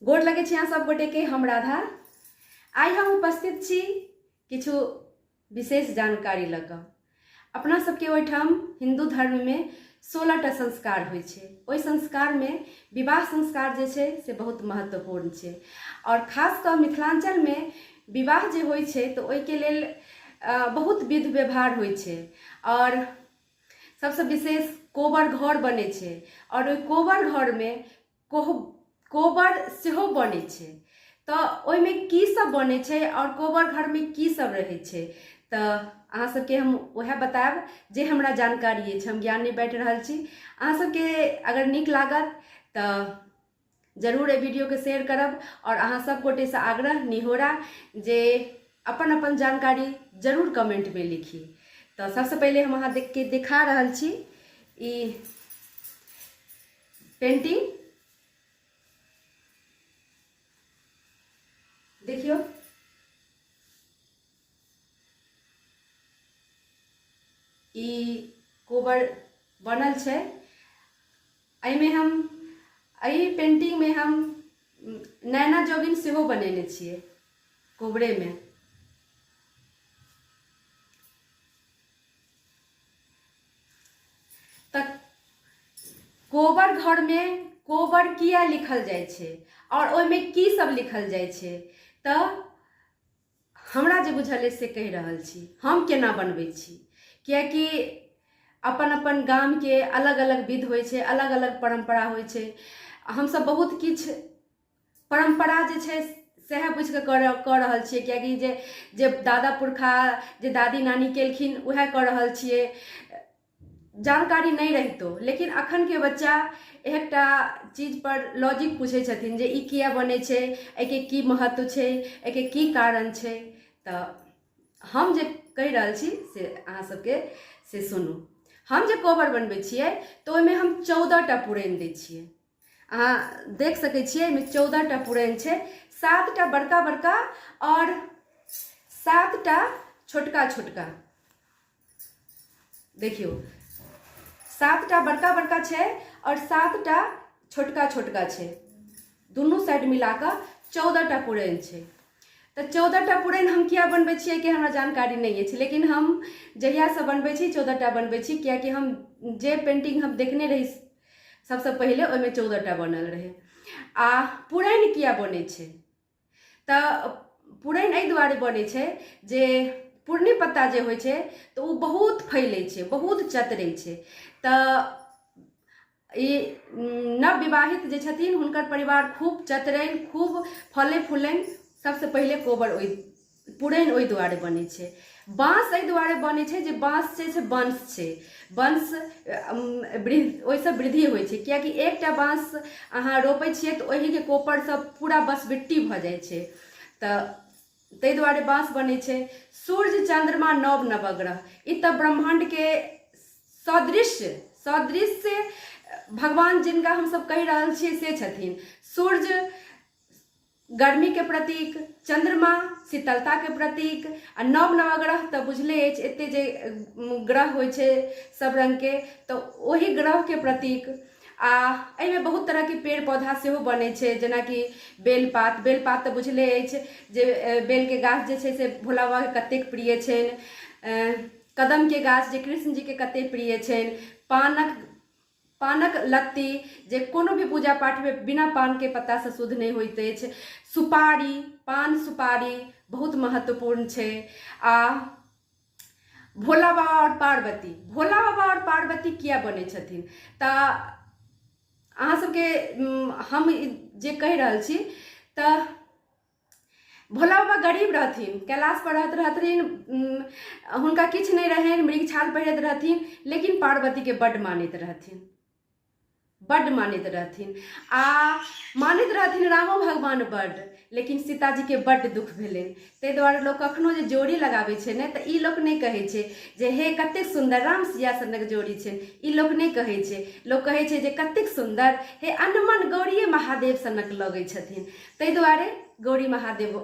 गोर लगै छी अहाँ सब गोटेके। हम राधा, आइ हम उपस्थित छी किछु विशेष जानकारी लऽ कऽ। अपना सबके ओहिठाम हिन्दू धर्ममे 16टा संस्कार होइ छै। ओहि संस्कारमे विवाह संस्कार जे छै से बहुत महत्वपूर्ण छै, आओर खास कऽ मिथिलाञ्चलमे विवाह जे होइ छै तऽ ओहिके लेल बहुत विध व्यवहार होइ छै, आओर सबसँ विशेष कोबर घर बनै छै, आओर ओहि कोबर घरमे कोबर सेहो बनै छै। तऽ ओहिमे की सब बनै छै आओर कोबर घरमे की सब रहै छै, तऽ अहाँ सबके हम उएह बतायब जे हमरा जानकारी अछि। हम ज्ञान नहि बाँटि रहल छी। अहाँ सबके अगर नीक लागत तऽ जरूर एहि वीडियोके शेयर करब, आओर अहाँ सब गोटेसँ आग्रह निहोरा जे अपन अपन जानकारी जरूर कमेंटमे लिखी। तऽ सबसँ पहिले हम अहाँ के देखा रहल छी ई पेंटिंग। देखियौ, ई कोबर बनल छै। एहिमे हम एहि पेंटिंगमे हम नैना जोगिन सेहो बनेने छियै कोबरेमे। तऽ कोबर घरमे कोबर किया लिखल जाइ छै आओर ओहिमे की सब लिखल जाइ छै, तऽ हमरा जे बुझल अछि से कहि रहल छी हम केना बनबै छी, कियाकि अपन अपन गामके अलग अलग विध होइ छै, अलग अलग परम्परा होइ छै। हमसब बहुत किछु परम्परा जे छै सएह बुझिकऽ कऽ रहल छियै, कियाकि जे जे दादा पुरखा जे दादी नानी केलखिन उएह कऽ रहल छियै, जानकारी नहि रहितो। लेकिन अखनके बच्चा एकटा चीजपर लॉजिक पूछै छथिन जे ई किया बनै छै, एहिके की महत्व छै, एहिके की कारण छै। तऽ हम जे कहि रहल छी से अहाँ सबके से सुनू। हम जे कोबर बनबै छियै तऽ ओहिमे हम 14टा पुरैन दै छियै। अहाँ देख सकै छियै, एहिमे 14टा पुरैन छै, 7टा बड़का बड़का आओर 7टा छोटका छोटका। देखियौ, 7टा बड़का बड़का छै आओर 7टा छोटका छोटका छै। दुनू साइड मिला कऽ 14टा पुरैन छै। तऽ 14टा पुरैन हम किया बनबै छियै कि हमरा जानकारी नहि अछि, लेकिन हम जहियासँ बनबै छी 14टा बनबै छी, कियाकि हम जे पेंटिंग हम देखने रही सबसँ पहिले ओहिमे 14टा बनल रहै। आ पुरैन किया बनै छै? तऽ पुरैन एहि दुआरे बनै छै जे पुरनी पत्ता जे होइ छै तऽ ओ बहुत फैलै छै, बहुत चतरै छै। तऽ ई नवविवाहित जे छथिन हुनकर परिवार खूब चतरनि, खूब फलै फूलनि, सबसँ पहिले कोबर ओहि पुरैन ओहि दुआरे बनै छै। बाँस एहि दुआरे बनै छै जे बाँस जे छै वंश छै, वंश ओहिसँ वृद्धि होइ छै, कियाकि एकटा बाँस अहाँ रोपै छियै तऽ ओहिके कोपरसँ पूरा बँसबिट्टी भऽ जाइ छै, तऽ ताहि दुआरे बाँस बनै छै। सूर्य चन्द्रमा नव नवग्रह, ई तऽ ब्रह्माण्डके सदृश सदृश भगवान जिनका हमसभ कहि रहल छियै से छथिन। सूर्य गर्मीके प्रतीक, चन्द्रमा शीतलताके प्रतीक, आ नव नवग्रह तऽ बुझले अछि, एते जे ग्रह होइ छै सब रङ्गके, तऽ ओहि ग्रहके प्रतीक। आ एहिमे बहुत तरहके पेड़ पौधा सेहो बनै छै, जेनाकि बेलपात। बेलपात तऽ बुझले अछि जे बेलके गाछ जे छै से भोला बाबाके कतेक प्रिय छनि, कदमके गाछ जे कृष्ण जीके कतेक प्रिय छनि, पानक लत्ती जे कोनो भी पूजा पाठमे बिना पानके पत्तासँ शुद्ध नहि होइत अछि, सुपारी, पान सुपारी बहुत महत्वपूर्ण छै। आ भोला बाबा आओर पार्वती, भोला बाबा आओर पार्वती किया बनै छथिन? तऽ अहाँ सबके हम जे कहि रहल छी, तऽ भोला बाबा गरीब रहथिन, कैलाश पर रहत रहथिन, हुनका किछु नहि रहनि, मृगछाल पहिरैत रहथिन, लेकिन पार्वतीके बड्ड मानैत रहथिन, बड्ड मानैत रहथिन। आ मानैत रहथिन रामो भगवान बड्ड, लेकिन सीताजीके बड्ड दुःख भेलनि। ताहि दुआरे लोक कखनो जे जोड़ी लगाबै छै ने, तऽ ई लोक नहि कहै छै जे हे कतेक सुन्दर राम सिया सनक जोड़ी छनि, ई लोक नहि कहै छै। लोक कहै छै जे कतेक सुन्दर हे अनमन गौरिये महादेव सनक लगै छथिन। ताहि दुआरे गौरी महादेव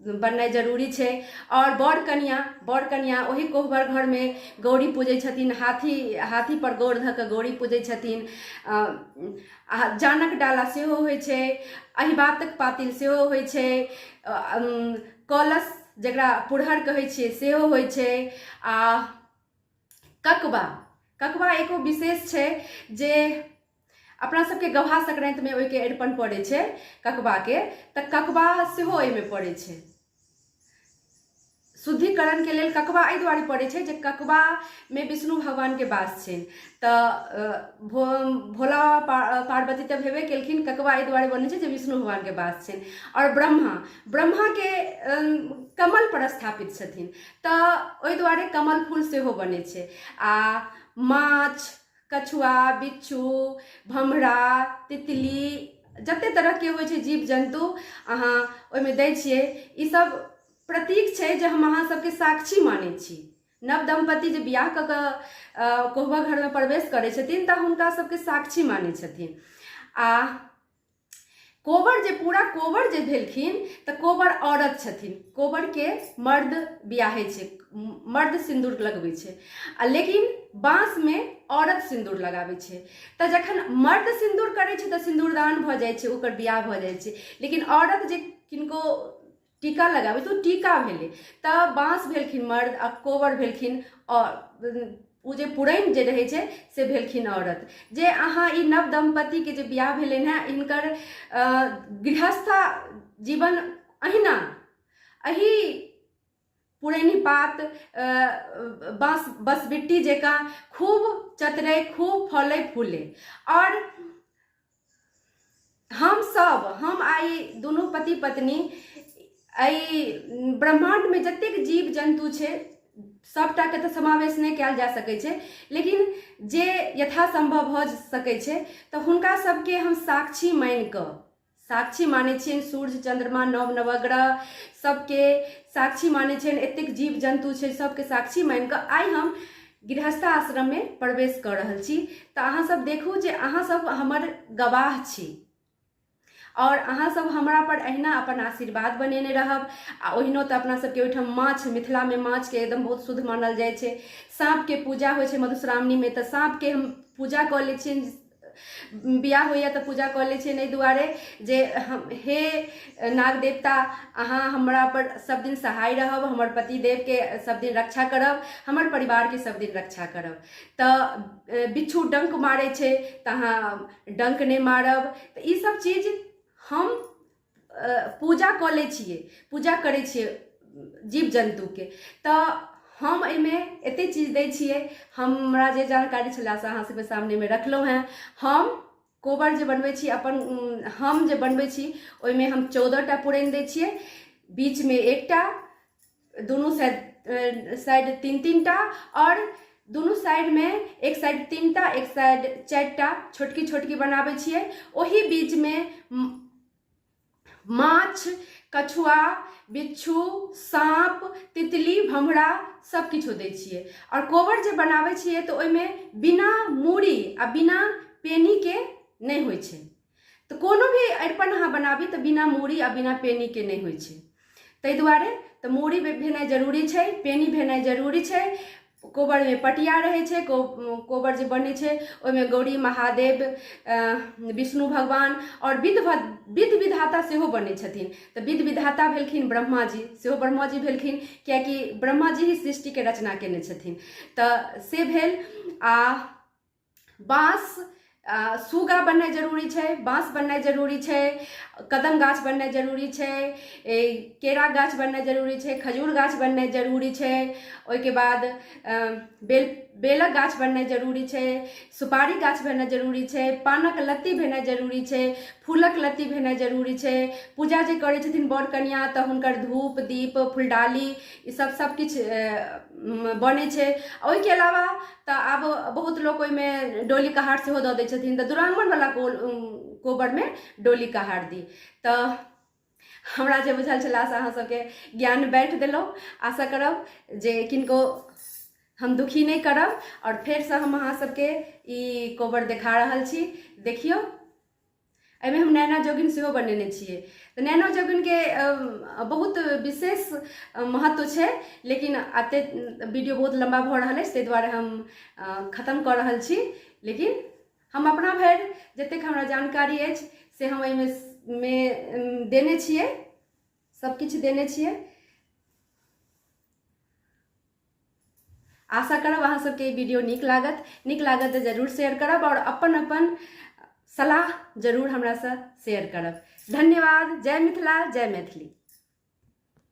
बननाइ जरूरी छै। आओर बर कनिआँ, बर कनिआँ ओहि कोहबर घरमे गौरी पूजै छथिन, हाथी हाथीपर गौर धऽ कऽ गौरी पूजै छथिन। आ जानक डाला सेहो होइ छै, अहिबातक पातिल सेहो होइ छै, कलश जकरा पुरहर कहै छियै सेहो होइ छै। आ ककबा, ककबा एगो विशेष छै जे अपना सबके गवाह संक्रान्तिमे ओहिके अरिपन पड़ै छै ककबाके, तऽ ककबा सेहो एहिमे पड़ै छै। शुद्धिकरणके लेल ककबा एहि दुआरे पड़ै छै जे ककबामे विष्णु भगवानके वास छनि। तऽ भोला बाबा पार्वती तऽ भेबे केलखिन, ककबा एहि दुआरे बनै छै जे विष्णु भगवानके वास छनि। आओर ब्रह्मा, ब्रह्माके कमल पर स्थापित छथिन, तऽ ओहि दुआरे कमल फूल सेहो बनै छै। आ माछ, कछुआ, बिच्छू, भमरा, तितली, जते तरहके होइ छै जीव जन्तु अहाँ ओहिमे दै छियै, ई सब प्रतीक छै जे हम अहाँ सबके साक्षी मानै छी। नव दम्पति जे बियाह कऽ कऽ कोहबर घरमे प्रवेश करै छथिन तऽ हुनका सबके साक्षी मानै छथिन। आ कोबर जे पूरा कोबर जे भेलखिन तऽ कोबर औरत छथिन, कोबरके मर्द बियाहै छै, मर्द सिन्दूर लगबै छै, आ लेकिन बाँसमे औरत सिन्दूर लगाबै छै। तऽ जखन मर्द सिन्दूर करै छै तऽ सिन्दूरदान भऽ जाइ छै, ओकर बियाह भऽ जाइ छै, लेकिन औरत जे किनको टीका लगाबै तऽ ओ टीका भेलै। तऽ बाँस भेलखिन मर्द आ कोबर भेलखिन आओर ओ जे पुरैन जे रहै छै से भेलखिन औरत। जे अहाँ ई नव दम्पतिके जे बियाह भेलनि हेँ, हिनकर गृहस्था जीवन अहिना एहि पुरैनि पात बाँस बँसबिट्टी जकाँ खूब चतरै, खूब फलै फूलै। आओर हमसभ, हम आइ दुनू पति पत्नी एहि ब्रह्माण्डमे जतेक जीव जन्तु छै सभटाके तऽ समावेश नहि कयल जा सकै छै, लेकिन जे यथासम्भव भऽ सकै छै तऽ हुनका सभके हम साक्षी मानि कऽ साक्षी मानै छियनि। सूर्य चन्द्रमा नव नवग्रह सभके साक्षी मानै छियनि, एतेक जीव जन्तु छै सभके साक्षी मानि कऽ आइ हम गृहस्था आश्रममे प्रवेश कऽ रहल छी। तऽ अहाँ सब देखू जे अहाँ सब हमर गवाह छी आओर अहाँ सब हमरा पर अहिना अपन आशीर्वाद बनेने रहब। आ ओहिनो तऽ अपना सबके ओहिठाम माछ, मिथिलामे माछके एकदम बहुत शुद्ध मानल जाइ छै। साँपके पूजा होइ छै मधुश्रावणीमे, तऽ साँपके हम पूजा कऽ लै छियनि, बियाह होइए तऽ पूजा कऽ लै छियनि एहि दुआरे जे हम हे नाग देवता अहाँ हमरा पर सब दिन सहाय रहब, हमर पतिदेवके सब दिन रक्षा करब, हमर परिवारके सब दिन रक्षा करब। तऽ बिच्छू डङ्क मारै छै तऽ अहाँ डङ्क नहि मारब। तऽ ई सब चीज हम पूजा कऽ लै छियै, पूजा करै छियै जीव जन्तुके। तऽ हम एहिमे एतेक चीज दै छियै, हमरा जे जानकारी छलै से अहाँ सबके सामनेमे रखलहुँ हेँ। हम कोबर जे बनबै छी अपन, हम जे बनबै छी ओहिमे हम 14 टा पुरैन दै छियै, बीचमे एकटा, दुनू साइड साइड तीन तीनटा, आओर दुनू साइडमे एक साइड तीनटा एक साइड 4 टा छोटकी छोटकी बनाबै छियै। ओहि बीचमे माछ, कछुआ, बिच्छू, साँप, तितली, भमरा सब किछो दै छियै। आओर कोबर जे बनाबै छियै तऽ ओहिमे बिना मूड़ी आ बिना पेनीके नहि होइ छै। तऽ कोनो भी अरिपन अहाँ बनाबी तऽ बिना मूड़ी आ बिना पेनीके नहि होइ छै। ताहि दुआरे तऽ मूड़ी भेनाइ जरूरी छै, पेनी भेनाइ जरूरी छै। कोबरमे पटिया रहै छै। कोबर जे बनै छै ओहिमे गौरी, महादेव, विष्णु भगवान आओर विध विध विधाता सेहो बनै छथिन। तऽ विध विधाता भेलखिन ब्रह्माजी, सेहो ब्रह्माजी भेलखिन, कियाकि ब्रह्माजी ही सृष्टिके रचना केने छथिन, तऽ से भेल। आ बाँस, सूगा बननाइ जरूरी छै, बाँस बननाइ जरूरी छै, कदम गाछ बननाइ जरूरी छै, केरा गाछ बननाइ जरूरी छै, खजूर गाछ बननाइ जरूरी छै, ओहिके बाद बेल बेलक गाछ बननाइ जरूरी छै, सुपारी गाछ भेनाइ जरूरी छै, पानक लत्ती भेनाइ जरूरी छै, फूलक लत्ती भेनाइ जरूरी छै। पूजा जे करै छथिन वर कनिआँ तऽ हुनकर धूप, दीप, फुलडाली ई सब सब किछु बनै छै। ओहिके अलावा तऽ आब बहुत लोक ओहिमे डोली कहार सेहो दऽ दै छथिन, तऽ दुरागमनवला कोबरमे डोली कहार दी। तऽ हमरा जे बुझल छलए से अहाँ सबके ज्ञान बाँटि देलहुँ। आशा करब जे किनको हम दुखी नहि करब। आओर फेरसँ हम अहाँ सबके ई कोबर देखा रहल छी, देखियौ। एहिमे हम नैना जोगिन सेहो बनेने छियै। तऽ नैना जोगिनके बहुत विशेष महत्व छै, लेकिन एते वीडियो बहुत लम्बा भऽ रहल अछि, ताहि दुआरे हम खतम कऽ रहल छी। लेकिन हम अपना भरि जतेक हमरा जानकारी अछि से हम एहिमे मे देने छियै, सब किछु देने छियै। आशा करब अहाँ सबके ई वीडियो नीक लागत। नीक लागत तऽ जरूर शेयर करब आओर अपन अपन सलाह जरूर हमरासँ शेयर करब। धन्यवाद। जय मिथिला, जय मैथिली।